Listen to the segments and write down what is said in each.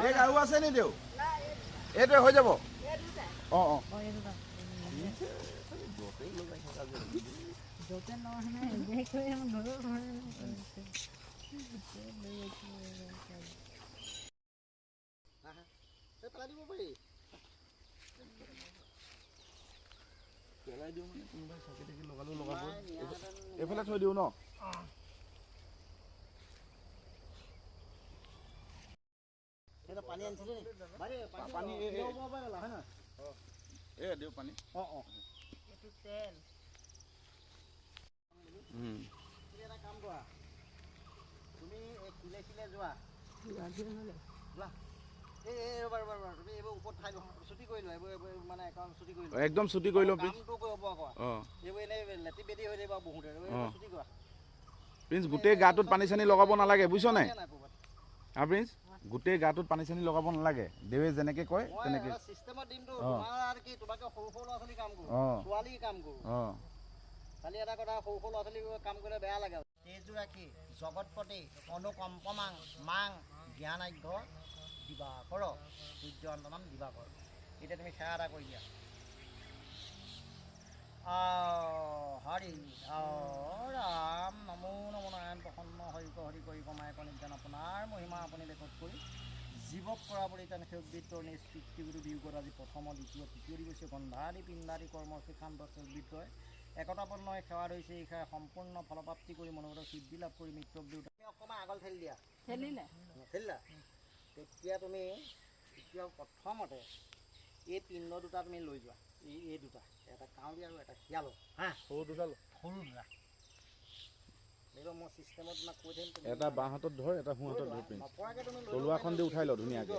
এই আৰু আছে নি দেউ? এইটোৱে হৈ যাব। অঁ অঁ, পেলাই দিওঁ মানে কোনোবাই চাকি থাকি লগালেও লগাব। এইফালে থৈ দিওঁ ন? পানী এই দিওঁ পানী। অঁ অঁ, তুমি এটা কাম কৰা, তুমি এই শিলে শিলে যোৱা। এই ৰ'বা ৰ'বা ৰ'বা, তুমি এইবোৰ ওপৰত ঠাই লোৱা, চুটি কৰি লোৱা, এইবোৰ এইবোৰ মানে একাউণ্ট চুটি কৰি লোৱা, একদম চুটি কৰি লওঁ। কামটো কৰিব পৰা অঁ, এইবোৰ এনেই লেটি বেটি হৈ থাকিব বহুতে। চুটি কৰা প্ৰিন্স, গোটেই গাটোত পানী চানী লগাব নালাগে, বুজিছ নাই? হা প্ৰিন্স, গোটেই গাটোত পানী চানী লগাব নালাগে, দেৱে যেনেকে কয় তেনেকে। চিষ্টেমত দিমতো, তোমাৰ কি তোমাকে সৰু সৰু ল'ৰা ছোৱালী কাম কৰোঁ, ছোৱালী কাম কৰোঁ। অঁ, খালি এটা কথা, সৰু সৰু ল'ৰা ছোৱালী কাম কৰিলে বেয়া লাগে। তেজু ৰাখি জগতপতি অনুকম্পমাং মাং জ্ঞানাঘ্য দিবাকৰ, সূৰ্য নাম দিবাকৰ। এতিয়া তুমি সেৱা এটা কৰি দিয়া। হৰি ৰাম নমো নমো নাৰায়ণ প্ৰসন্ন হৰি হৰি কৰি কমাই কণিজ্ঞান আপোনাৰ মহিমা আপুনি বেকত কৰি জীৱক কৰা পৰিত্ৰাণ সেউবৃত্তৰ নিজ পিতৃগুৰু বিয়োগত আজি প্ৰথম দ্বিতীয় তৃতীয় দিৱসীয় গন্ধাদি পিণ্ডাদি কৰ্ম শিখান্ত সেউবৃত্তই একতাপন্ন সেৱা ধৰিছে। এই সেৱা সম্পূৰ্ণ ফলপ্ৰাপ্তি কৰি মনোগত সিদ্ধি লাভ কৰি মৃত্যুক দিওঁতে তুমি অকণমান আগল ঠেলি দিয়া, ঠেলিলা তেতিয়া তুমি এতিয়া প্ৰথমতে এই পিণ্ড দুটা তুমি লৈ যোৱা, এই দুটা, এটা কাউৰী আৰু এটা শিয়ালো। হা, সৰু দুটা, সৰু দুটা। মই চিষ্টেমত তোমাক কৈ থাকিম। এটা বাঁ হাতত ধৰ, এটা সোঁ হাতত ধৰ। প্ৰিন্স, নপৰাকৈ তুমি তলুৱাখন দি উঠাই ল ধুনীয়াকৈ।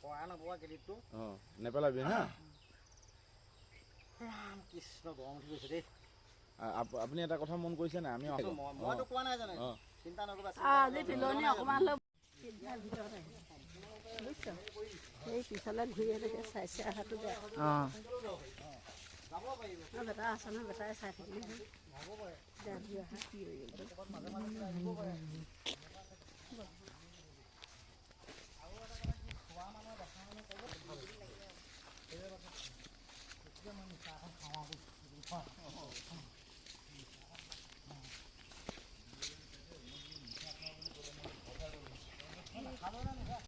পৰা নপৰা ক্ৰেডিটটো অঁ নেপেলাবি। হা, ৰাম কৃষ্ণ, গৰম উঠি গৈছে দেই। আপুনি এটা কথা মন কৰিছে নাই? আমি মইতো কোৱা নাই জানো, চিন্তা নকৰিবা। আজি তিলনি অকণমান লৈ বুজিছ, সেই পিছলৈ ঘূৰি এনেকৈ চাই চাই অহাটো বেয়া। বেটা আছে নহয়, বেটাই চাই থাকিলে অহা কি হৈ গ'ল।